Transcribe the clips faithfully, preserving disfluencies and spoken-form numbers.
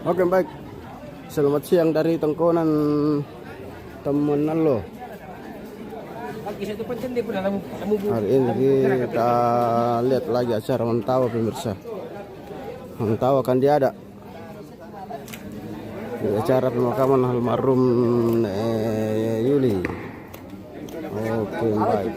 Oke, baik. Selamat siang dari Tongkonan Temonallo. Hari ini kita lihat lagi acara Mantawa, pemirsa. Mantawa kan dia ada di acara pemakaman almarhum, eh, Yuli. Oke, baik.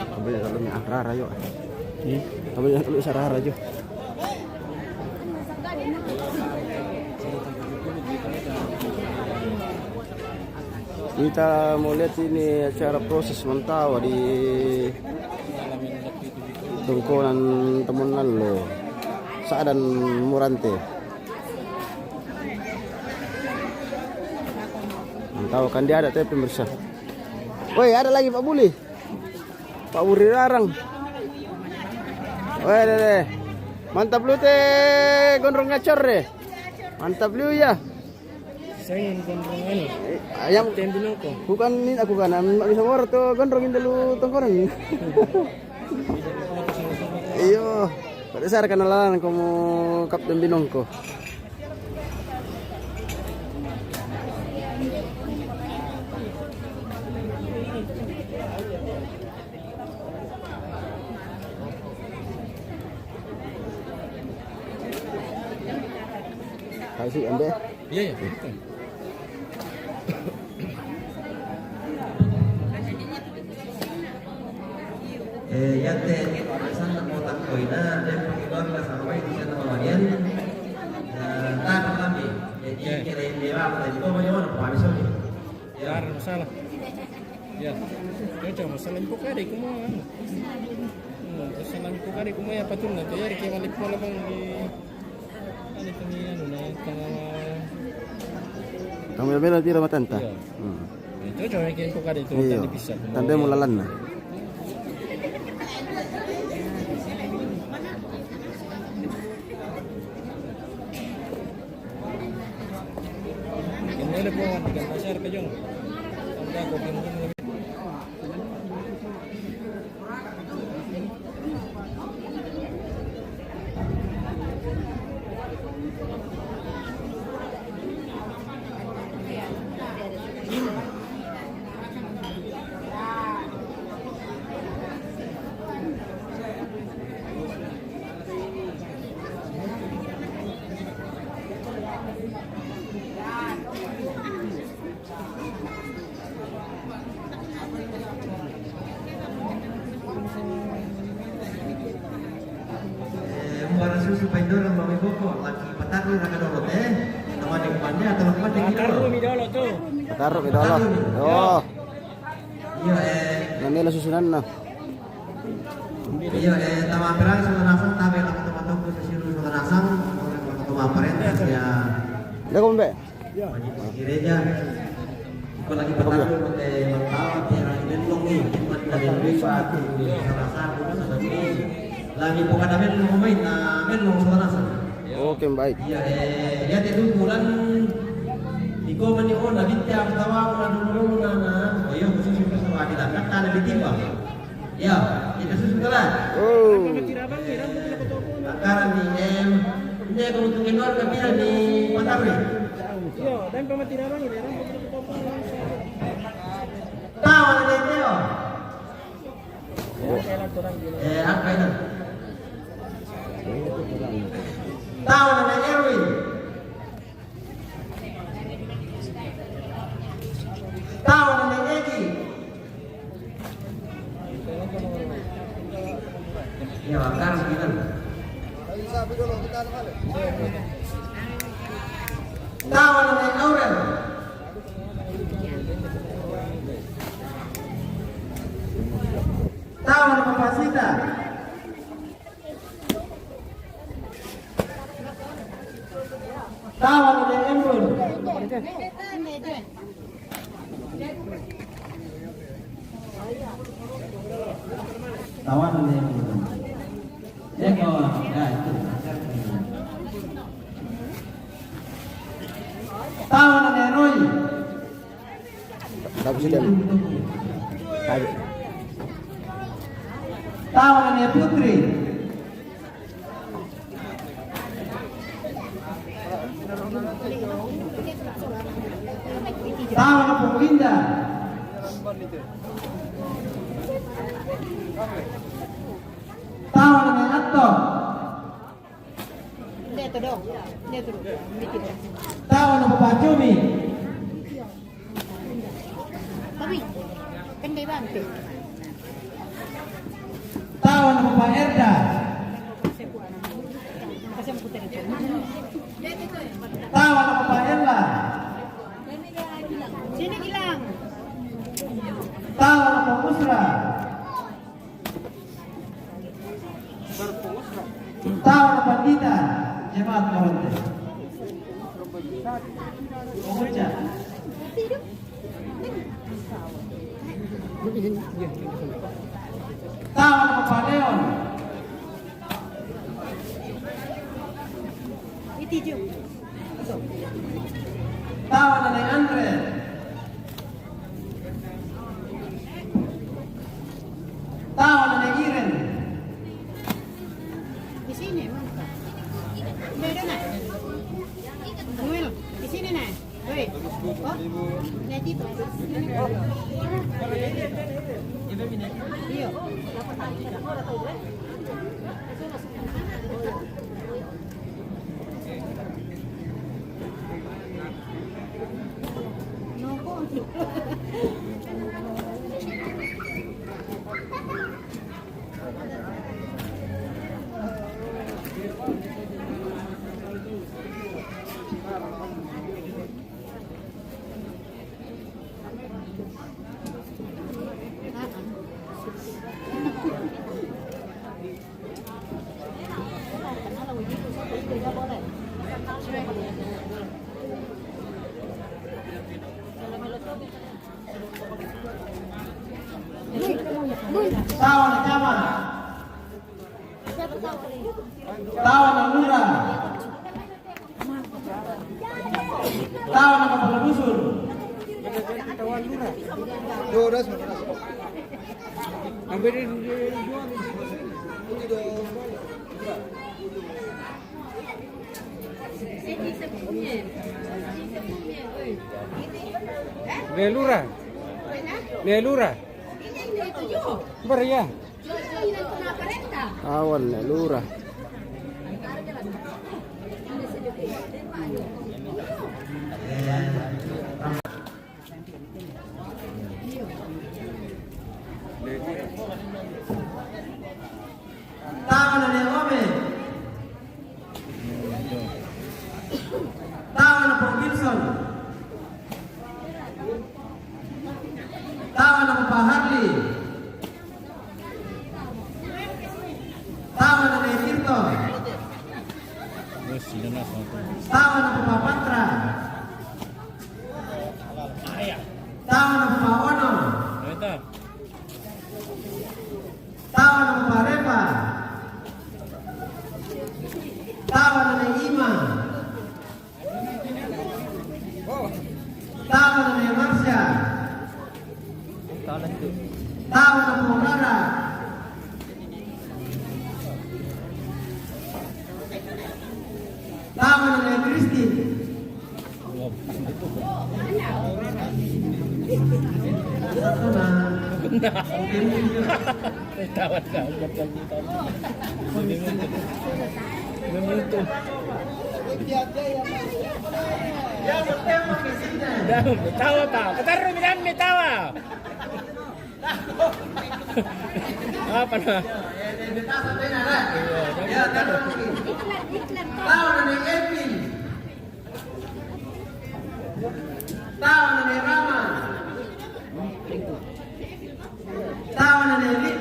Tapi kalau ni arah-arah yuk. Tapi kalau arah-arah yuk. Kita mau lihat ini acara proses Mantawa di Tongkonan Temonallo, Sa'dan Morante. Mantawa kan dia ada, tapi pemirsa. Woi, ada lagi Pak Buli. Pak Buli Rarang. Woi, deh, deh. Mantap lu teh, gondrong ngacor deh. Mantap lu ya. Saya ingin gondrong anu. Eh, ayam. Tembinongko. Bukan ini aku kan, am-, bisa moro to gondrong ini dulu Tongkonan. Iyo, pada saya kenalan kamu Kapten Binongko. Kasih ambil. Iya, iya. Eh, ya te, sana kota ko ina, dia pakai keluarga sama baik di sana, Mama Rian. Eh, tak kami. Jadi, kira ini apa tadi? Kau mau yang mana? Pak Anies, oke. Ya. Tidak ada masalah. Ya. Cocok, masalah itu kada, aku mau, anu. Hmm, terus sama itu kada, aku mau ya, apa tuh, nanti ya, kayak balik pola, Bang, di Ada kami anu na, tengah. Kami bela tira matanta. Iya. Hmm. Itu cuma kayak itu kada itu. Iya. Tanda bisa. Tanda mulalan na. Ini ada buat dengan masyarakat jong. Tanda kopi mungkin. Eh, umbara susu paindorong mami boko, lagi patarru raka dolo te, namani kumande atau lagi mande gitu. Patarru mi dolo tu. Patarru mi dolo. Patarru mi. Oh. Iyo, eh. Namela susunanna. Iyo, eh, tama perang sudah nasang, tabe lako tama toko sesiru sudah nasang, lako tama parenta sia. Jago, Mbe. Gereja. Apalagi petang lu pakai mentawat ya, ini dong nih, cuma dari Rifa tuh, salah satu, salah satu. Lagi bukan ada lu main, nah, main lu salah satu. Oke, baik. Iya, eh, ya itu bulan iko mani, oh, nabi tiap tawa, dulu, dulu, nah, nah. Oh, iya, khusus itu sama di dalam, kan ada di timba. Ya, kita susun lah. Oh. Sekarang ni, em, ini aku untuk keluar ke pihak ni Patarri. Tawa na Teo. Eh, apa itu? Tawa na Erwin. Tawa na Egi. Ya, wakar bilang. Tawa na Aurel. Tawa na Papasita. Tawa na ne Embun. Tawa na ne Embun. Eko, ya, itu. Tawa na ne Roy. Tawa na ne Putri. Tawa na Pungwinda. Tawa na ne Atto. Tawa na Papa Cumi. Tawa na Papa Erda. Tawa na Papa Ella. Tawa na Papa Usra. Tawa na Pandita, jemaat Maronte. Omucha. Tawa na Papa Leon. Tawa na ne Andre. Tawa na ne Iren. Di sini, mantap. Udah, udah, nak. Noel, di sini, nak. Woi. Oh, jadi, oh. Iya. Tawa na Jama. Tawa na Lura. Tawa na Kapala Dusun. Lelura. Lelura. Bar ya. Awan, Lelura. Tawa na ne Ome. Tawa na Pong Wilson. Tawa na Papa Harley. Tawa na ne Tirto. Tawa na Papa Patra. Tawa na Papa Ono. Tawa na Papa Repa. Tawa na ne Ima. Tawa na ne Marsha. Tawa na Purara. Tawa na ne Christine. Tawa na. Tawa na. Minuto. Tawa pa. Patarro, miran, may tawa. Apa na? Tawa na ne Edwin. Tawa na ne Rama. Tawa na ne Rick.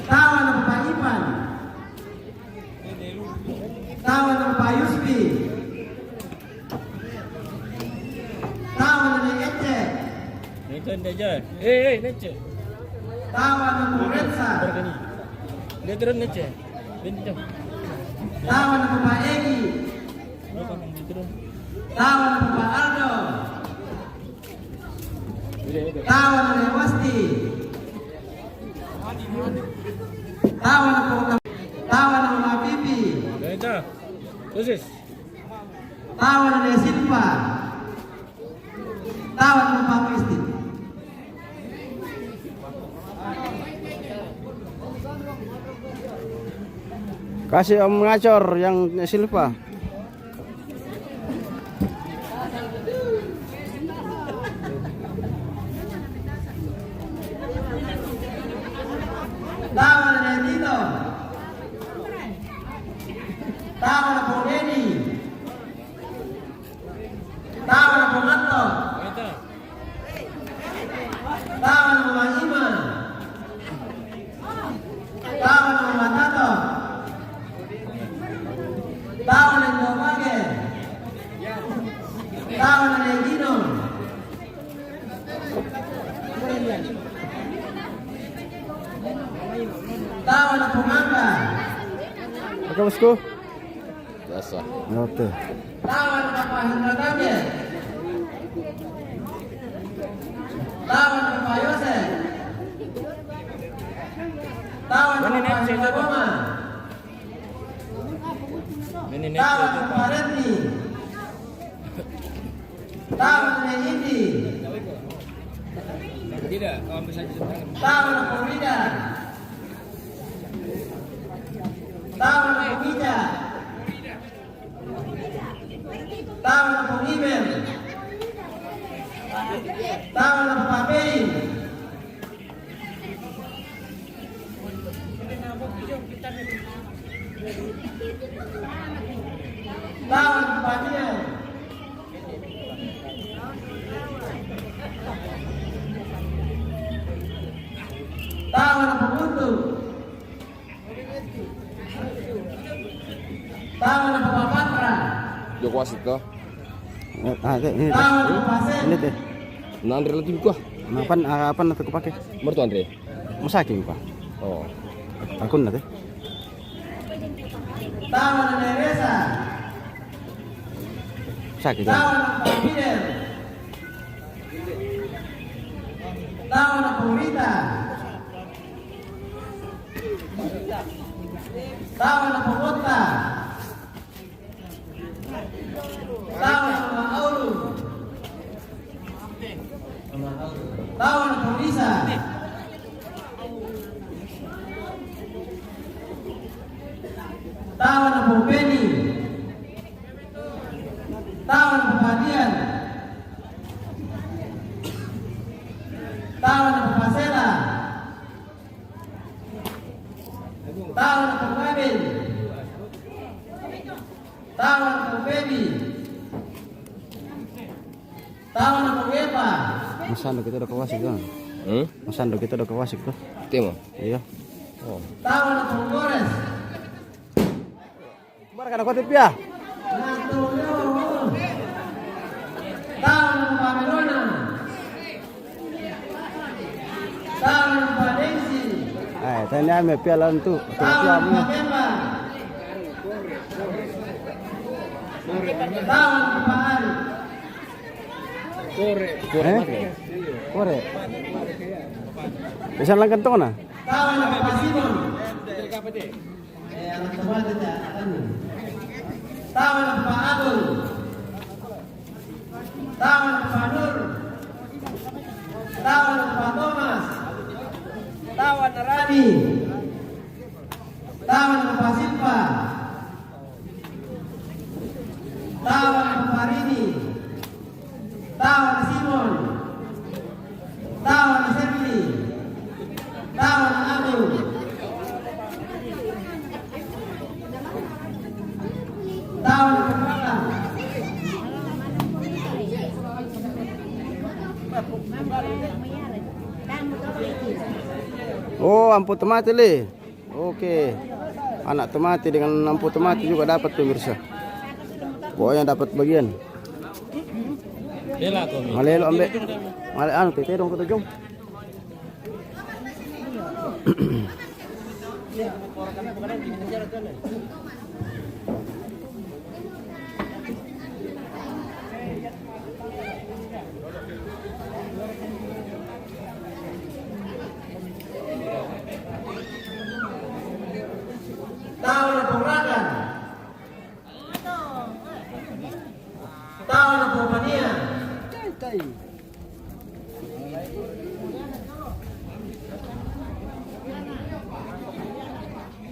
Tawa na Papa Ipan. Tawa na Papa Yuspi. Tawa na Nece. Nece, Nece. Eh, eh, Nece. Tawa na Papa Retsa. Dia turun, Nece. Dia turun. Tawa na Papa Egi. Tawa na Papa Aldo. Tawa na Lewasti. Tawa na Papa, tawa na Mama Bibi. Nece. Terus. Tawa na Nece Silva. Tawa na Papa Kristi. Kasih Om Ngacor yang Silva. Tawa na Nece Tito. Tawa na Papa Dedi. Tawa na Papa Mato. Tawa na Mama Ima. Tawa na Mama Tato. Tawa na Ndomage. Tawa na Negino. Tawa na Pumanga. Oke, bosku. Biasa. Oke. Tawa na Papa Hendra Gabriel. Tawa na Papa Yose. Tawa na Papa Hendra Goma. Tawa na Papa Retni. Tawa na Nehiti. Tawa na Pumida. Tawa na Pumida. Tawa na Pungibel. Tawa na Papei. Tawa na Papaniel. Tawa na Pabutu. Tawa na Papa Patra. Joko wasit to. Eh, ah, oke, ini. Tawa na Papa Sen. Ini deh. Nah, Andre lagi gua. Nah, apaan, ah, apaan atau kepake? Mertu Andre. Masaki, Pak. Oh. Akun na deh. Tawa na Neresa. Masaki, Pak. Tawa na Papa Fidel. Tawa na Purita. Tawa na Pogota. Tawa na Mama Aulu. Tawa na Purisa. Tawa na Pupeni. Tawa na Papadian. Tawa na Papasela. Tawa na Pungabel. Tawa na Pungbebi. Tawa na Pungepa. Masando kita udah ke wasit, kan? Hmm? Masando kita udah ke wasit, tuh. Timo? Iya. Oh. Tawa na Punggores. Kembar kada kutip ya? Tawa na Pamerona. Tawa na Padensi. Eh, tanya ame piala tu. Tawa na Pemba. Tawa na Paari. Kore. Kore. Eh? Kore. Bisa langkan tong na? Tawa na Papa Simon. Eh, anak teman kita, anu. Tawa na Papa Agung. Tawa na Papa Nur. Tawa na Papa Thomas. Tawa na Rani. Tawa na Papa Silva. Tawa na Papa Rini. Tawa na Simon. Tawa na Serli. Tawa na Agung. Tawa na Pepala. Oh, ampo tomate le. Oke. Anak tomate dengan ampo tomate juga dapat, pemirsa. Pokoknya dapat bagian. Malelo ambe. Male anu tete dong kata jom. Tau na pemulakan. Tau na pemania.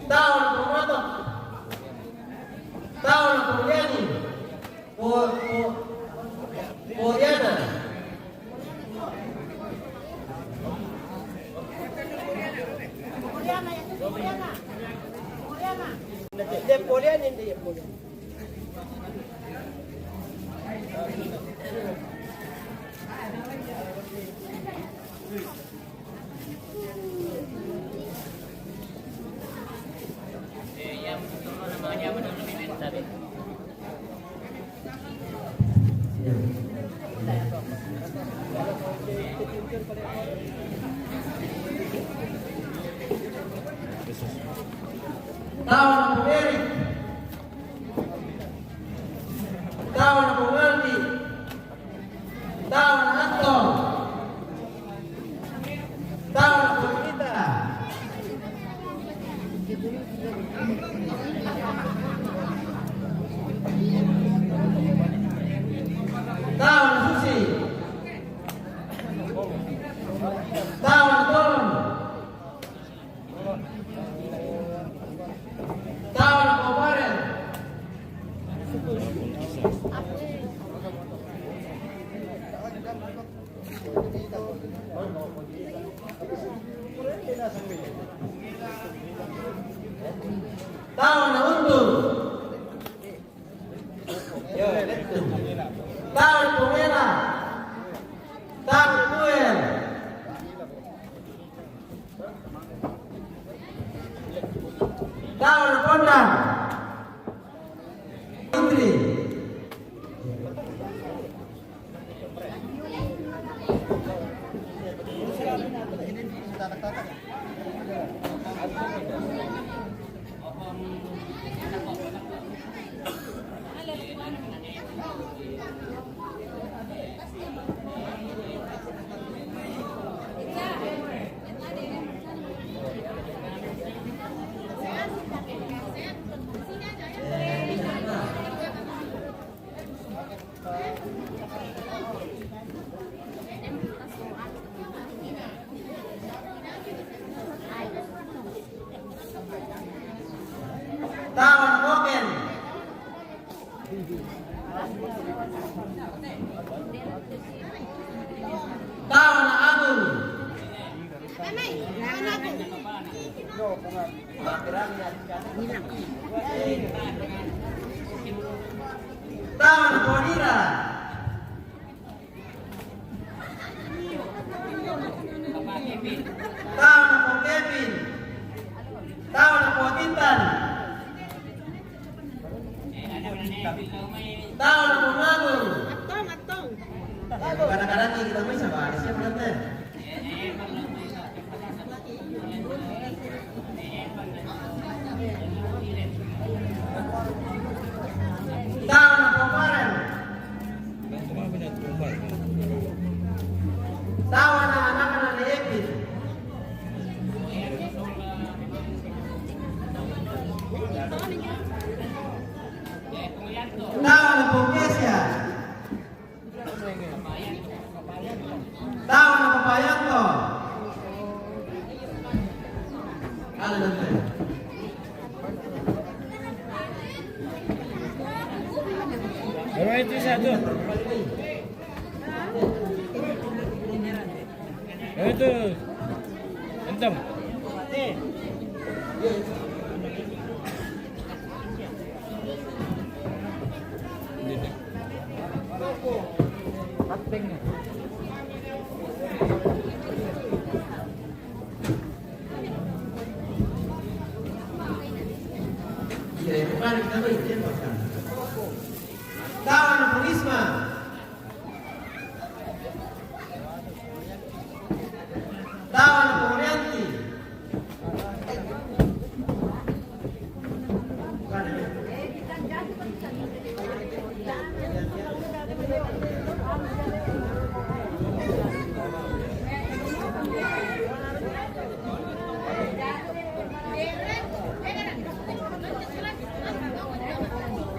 Tau na pematok. Tau na pemaniani. Po, po, po diana. Tau na pemeri. Tau na pemeri. Tau na atto. Tau na pemeri. Tau na susi. Tau na tolong. Tau na pemeri. Tau na untu. Tau na pemera. Tau na tuel. Tau na pondang. Putri. Tau na koken. Tau na agung. Tau na ponira. Tau na po Kevin. Tau na po Titan. Tau na po Mago. Atong, atong. Kadang-kadang kita bisa bahas siapa nanti. Tau na pamaren. Tau na anak na ni Epin. Tau na pampesia. Tau na papayanto. Haleluya. Pero ito isa to. Ito. Entong. Tau na Pogisma. Tau na Pogianti.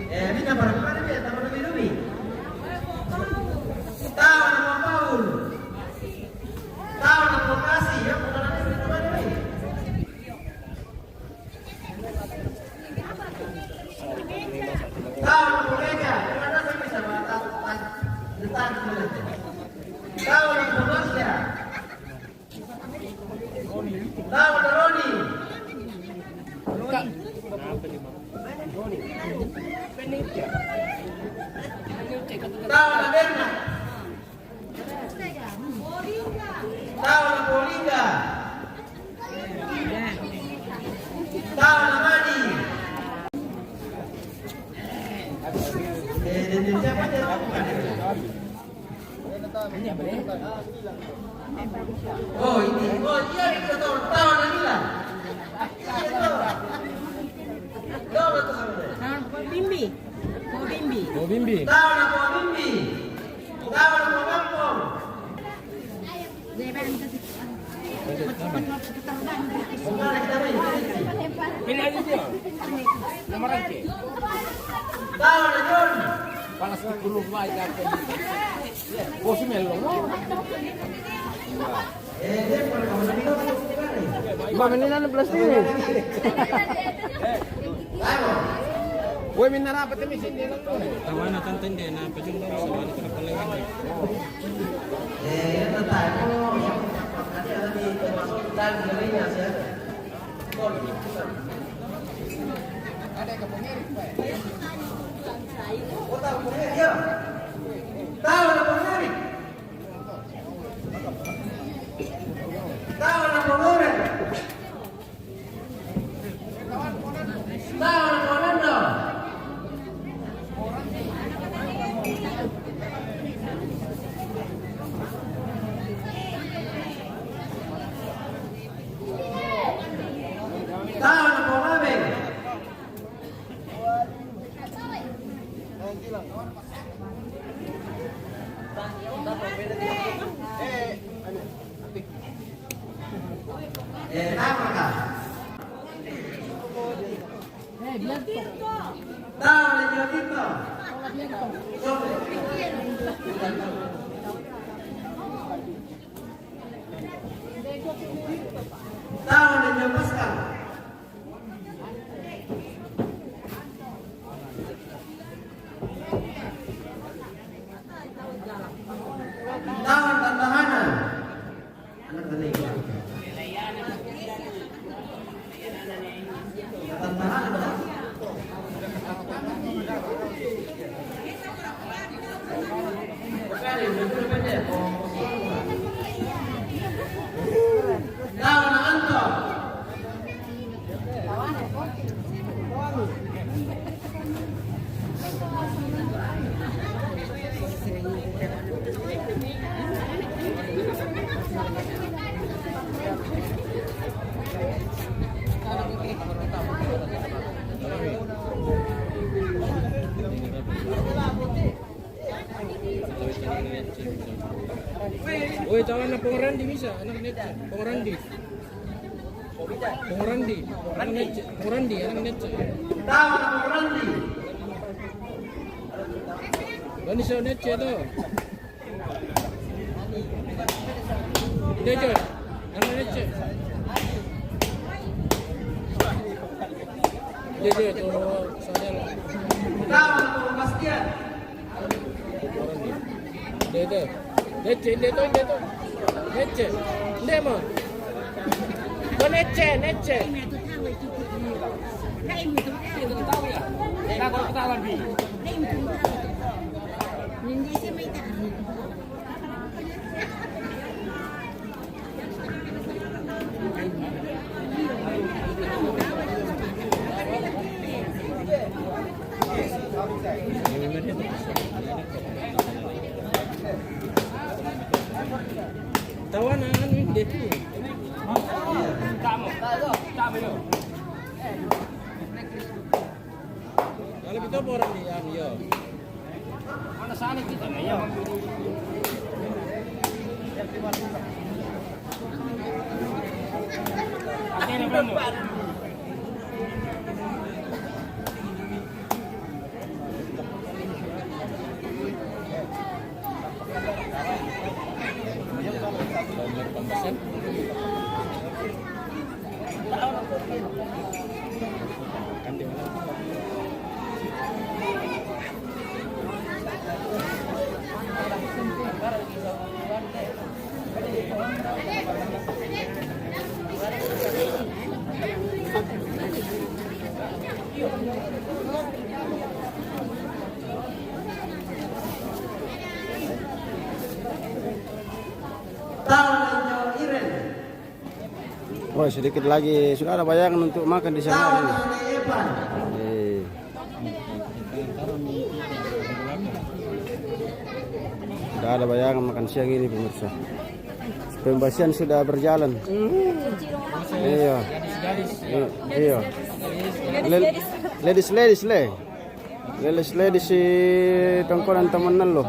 Eh, minta para kemana dia? Taman Nabi Rubi. Taman Nabi Paul. Taman Nabi Bekasi, ya, bukan ada di mana ini. Taman Nabi Gereja, bukan ada di sana, tak, tak, tak, tak. Taman Nabi Bekasi, ya. Taman Roni. Taman Berna. Taman Polinga. Taman Madi. Eh, dan siapa dia? Oh, ini. Oh, iya, itu tahu, tahu, Nabila. Iya, tahu. Tahu, tahu, tahu. Bimbi. Bimbi. Oh, Bimbi. Tahu, tahu, Bimbi. Tahu, tahu, Kampung. Pili aja dia. Nomor aja. Panas ke kurung mai kan. Bos melong. Ba, menina na plastik ni. Woi, mina rapat ni sini. Tawana tanten dia na pajung dong, sawana kena paling. Tahu dan jam Paskah. Tahu tantahanan. Anak tadi. Tantahanan. Woi, tahu anak Pongrandi bisa, anak Nece, Pongrandi. Pongrandi, anak Nece, Pongrandi, anak Nece. Tahu anak Pongrandi. Bani sa Nece tu. Dia je. Anu dia je. Dia je tu saja lah. Dia, dia. Dia je, dia tu, dia tu. Dia je. Dia mah. Kau Nece, Nece. Tawanan ini deh. Kamu, kamu yo. Kalau kita orang di anu yo. Mana sana kita nih yo. Oke, ini belum. Tahu nyo Iren. Oh, sedikit lagi sudah ada bayangan untuk makan di sana ini. Eh. Sudah ada bayangan makan siang ini, pemirsa. Pembersihan sudah berjalan. Iya. Iya. Iya. Lel-, ladies, ladies, le. Ladies, ladies, si tongkonan teman lo.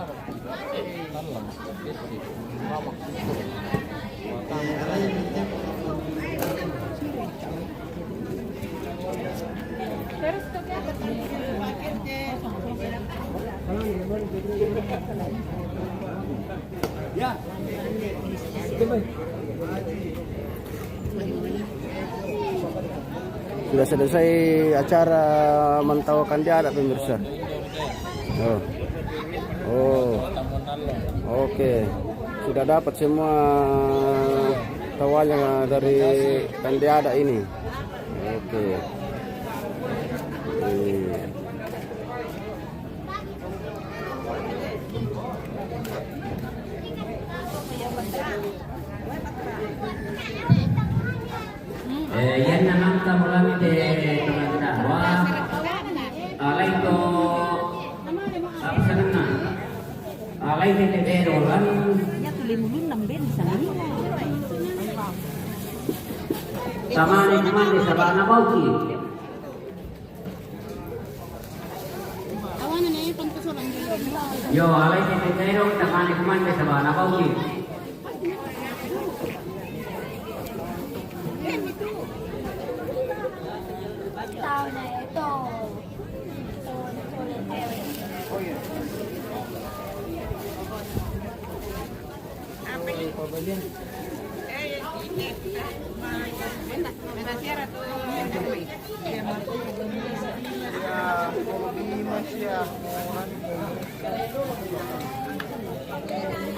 Sudah selesai acara mantau kandiada, pemirsa. Oh. Oh. Oke. Sudah dapat semua tawanya dari kandiada ini. Oke. Iya. Eh, yan naman ka mula mi te tumanda. Wa, alay to, apa sana na? Alay te te te dolan. Ya tu limulun namben sana. Tamane kumande sabana bauki. Yo, alay te te te dong, tamane kumande sabana bauki.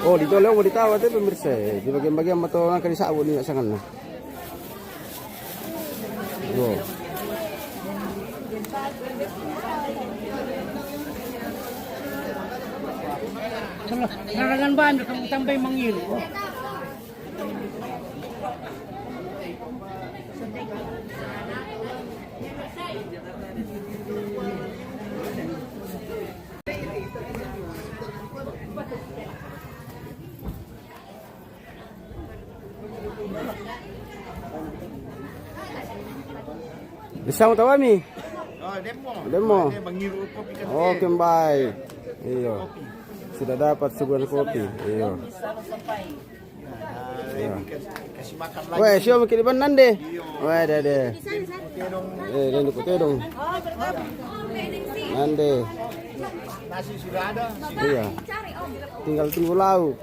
Oh, dito lang mo dito, ate, pemirsa. Di bagian-bagian mo to, ang kanisawo niya sa kanila. Yo. Larangan ba, ano kang tambay mangil? Bisa mo tawa mi? Oh, demo. Demo. Demo, mangiru kopi kan. Oke, baik. Iyo. Sudah dapat suguhan kopi. Iyo. Nah, iyo. Lebih kasih, kasih makan lagi. Weh, siapa kiriban nande? Iyo. Weh, dede. Eh, dan ikut dong. Nande. Nasi sudah ada. Iya. Tinggal tunggu lauk.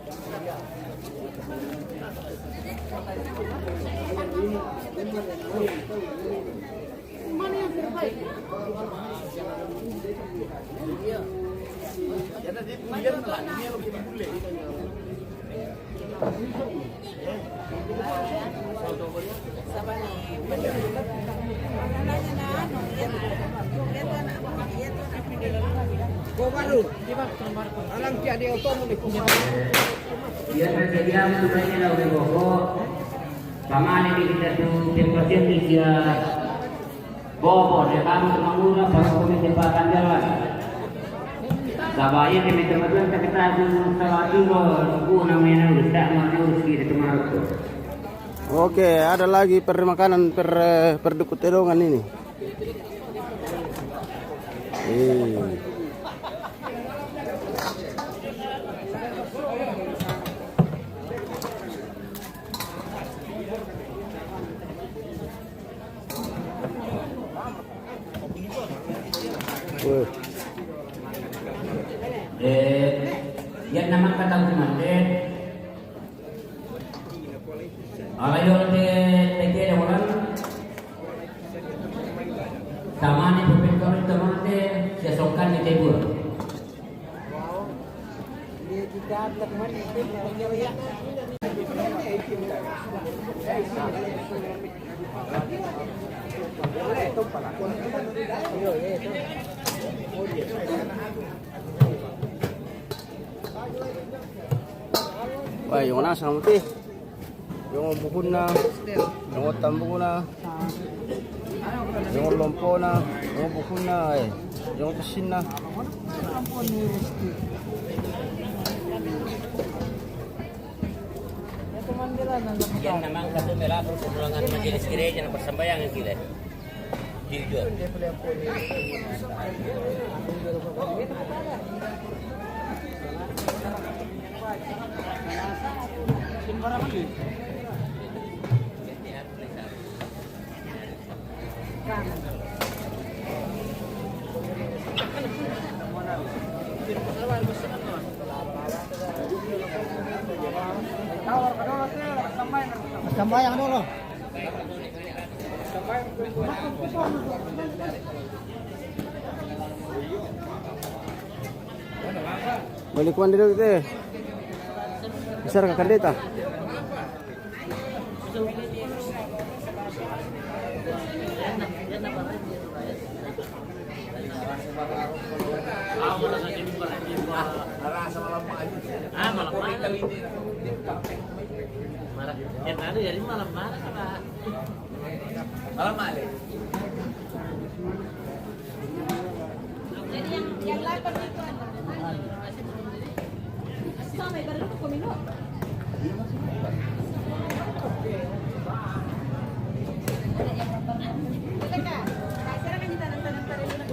Iya, terjadi apa sebenarnya, Boko? Pamali di kita tu, tempat yang dia Bobo, dia kamu mangura, para komite pakan jalan. Sabaya kami teman-teman, kita tu salah tu, guna main urus, tak mau urus kita teman. Oke, ada lagi per makanan per, eh, per Duku Tedongan ini. Eh. Weh. Eh, yan na man kataguman, eh. Ala yo te, te kere walan. Tamane pepekon tamane, siya songkan ni tebur. Wah, yung nasa mo ti. Yung buhon na, yung tambok na, yung lompo na, yung buhon na, eh, yung tasin na. Yan naman kato, may labor, kumulangan majelis gereja na pasambayangan sila. Jujur. Sambayang dulu. Balikuan dulu kita. Besar ka kandeta. Ah, malam mana? Marah. Yang ada jadi malam mana, Pak? Malam mana? Jadi yang, yang lapar itu ada. Sampai baru aku minum. Ada yang lapar. Ada, Kak. Kak, sekarang kan kita nonton-nonton dulu.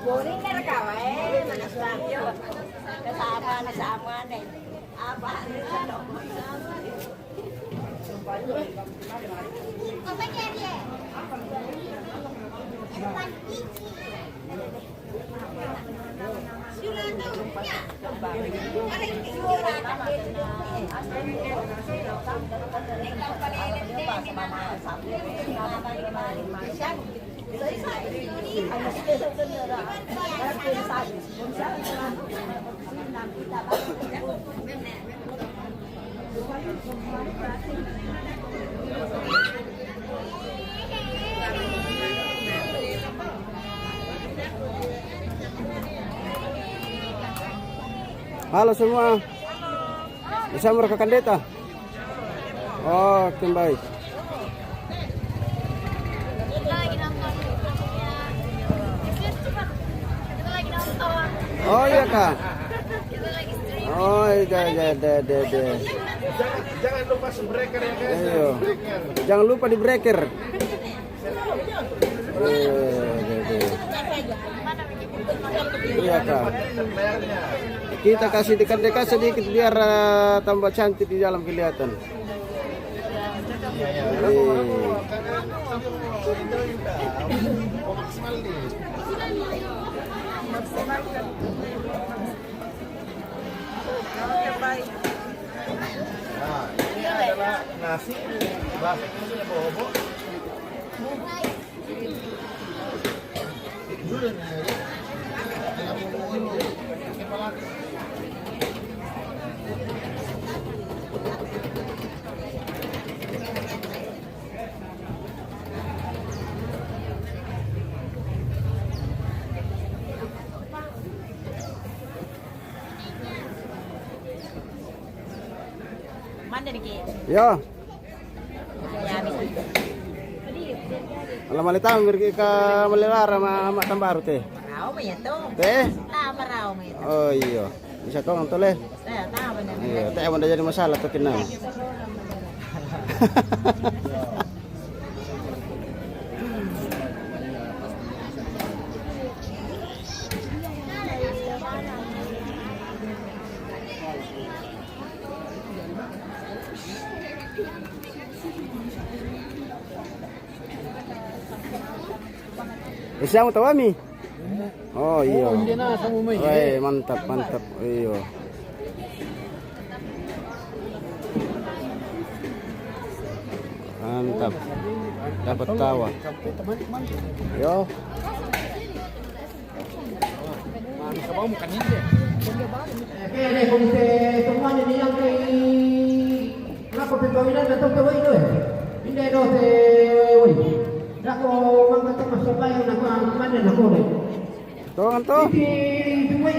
Boring na rakawa, eh, manas bangyo. Kasama na sama, eh. Aba, ano sa loob? Halo semua. Bersama rekan Deta. Oke, baik. Kita lagi nonton. Kita lagi nonton. Oh iya, Kak. Kita lagi streaming. Oh iya, iya, iya, iya, iya. Jangan, jangan lupa subscribe ya, guys. Ayo. Subscribe. Jangan lupa di breaker. Iya, iya, iya. Iya, Kak. Kita kasih dekat-dekat sedikit biar, eh, tambah cantik di dalam kelihatan. Iya. Maksimal nih. Nah, ini adalah nasi, bahasa Inggrisnya bobo. Mande dikit. Yo. Ya, habis. Alam alita mirki ka malilara ma ma tambaru te. Marao ma ya to. Te? Ah, marao ma ya to. Oh iyo. Bisa tong tole. Te, tahu benar. Iyo, te mau jadi masalah to kinam. Siamo tawami? Oh iyo. Oh, hindi na, sa mumay. Ay, mantap, mantap. Iyo. Mantap. Dapat tawa. Yo. Kaya na kung sa tuwan niya nilang kay Nako pe pawinanda to te wai doe. Inde do te wai. Nako mangka to masabay nako mande nako de. Tongan to. Iti tumai.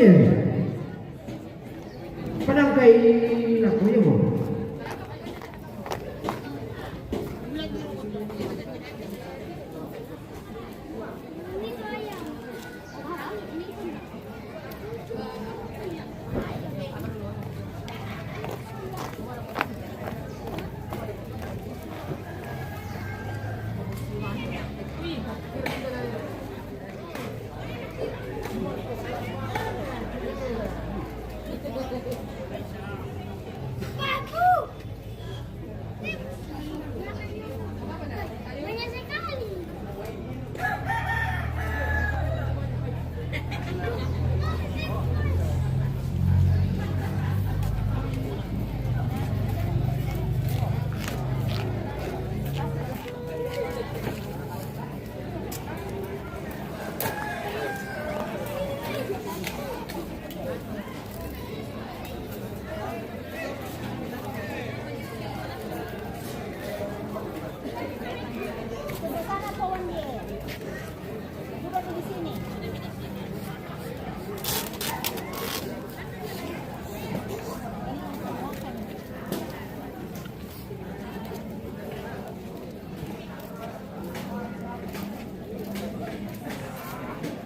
Padang kai nako yo.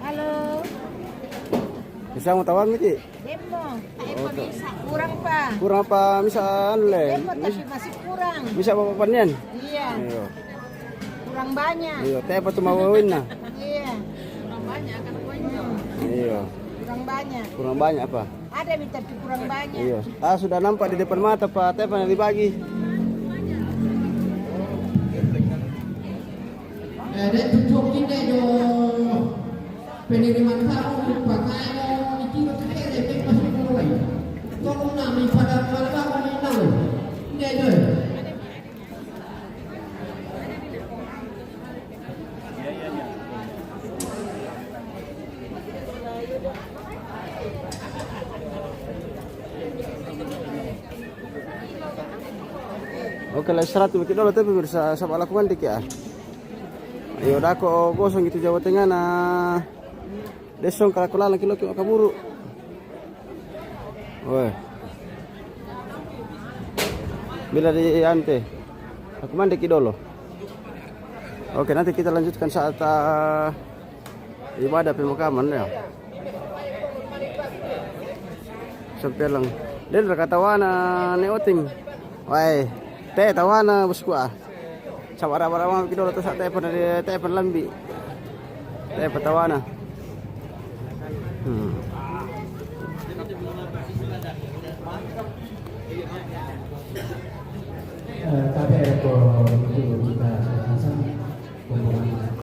Halo. Bisa mau tawar miti? Demo. Kurang pa. Kurang pa misa anu le. Demo tapi masih kurang. Misa bapak panian? Iya. Iyo. Kurang banyak. Iyo, te apa tu mau win na? Iya. Kurang banyak kan kuenya. Iyo. Kurang banyak. Kurang banyak apa? Ada minta tu kurang banyak. Iyo. Ah, sudah nampak di depan mata pa, te apa dibagi? Eh, de tutup kinde jo penerimaan kau pakai mo itiro kere pe masuk mulai. Tolong nami pada malam ini nang. Inde jo. Oke, la seratus bukit dolo tapi bisa saba lakukan dikit ah. Iyo dako kosong itu Jawa Tengah na. Desong kala kulala kilo kilo kaburu. Weh. Bila di ante. Aku mandi ki dolo. Oke, nanti kita lanjutkan saat ah, ibadah pemakaman ya. Sampai lang. Dia udah kata wana ne oting. Wai. Te tawana bosku ah. Saba raba-raba ki dolo to sa te pernah di te pernah lambi. Te patawana. Hmm. Eh, tapi